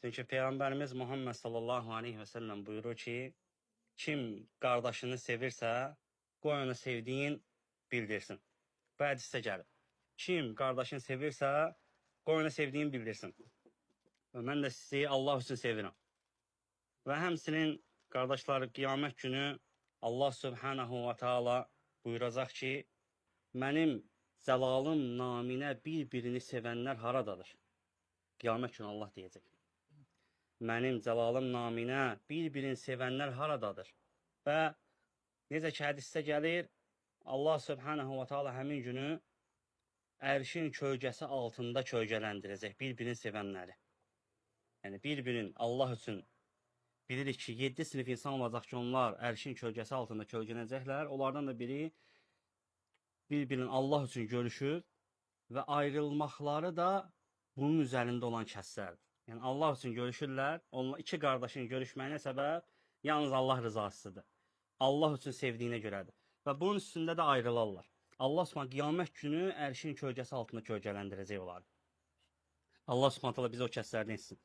Çünki Peyğəmbərimiz Muhammed sallallahu aleyhi və səlləm buyurur ki, kim qardaşını sevirsə, qoy onu sevdiyin bildirsin. Bu hədisdə gəlir. Kim qardaşını sevirsə, qoy onu sevdiyin bildirsin. Və mən də sizi Allah üçün sevirəm. Və həmçinin qardaşlar, qiyamət günü Allah Subhanahu və Taala buyuracaq ki, mənim cəlalım naminə bir-birini sevənlər haradadır? Qiyamət günü Allah deyəcək. Mənim cəlalım naminə bir-birini sevənlər haradadır? Və necə ki hədisdə gəlir, Allah Subhanahu və Taala həmin günü ərşin kölgəsi altında kölgələndirəcək bir-birini sevənləri. Yəni bir-birinin Allah üçün bilirik ki, 7 sinif insan olacaq ki, onlar ərşin kölgəsi altında kölgələnəcəklər. Onlardan da biri bir-birinin Allah üçün görüşür və ayrılmaqları da bunun üzərində olan kəslərdir. Yəni Allah üçün görüşürlər. Onlar iki qardaşın görüşməyinə səbəb yalnız Allah rızasıdır. Allah üçün sevdiyinə görədir. Və bunun üstündə də ayrılarlar. Allah Subhanahu qiyamət günü ərşin kölgəsi altında kölgələndirəcək onları. Allah Subhanahu taala bizi o kəslərdən etsin.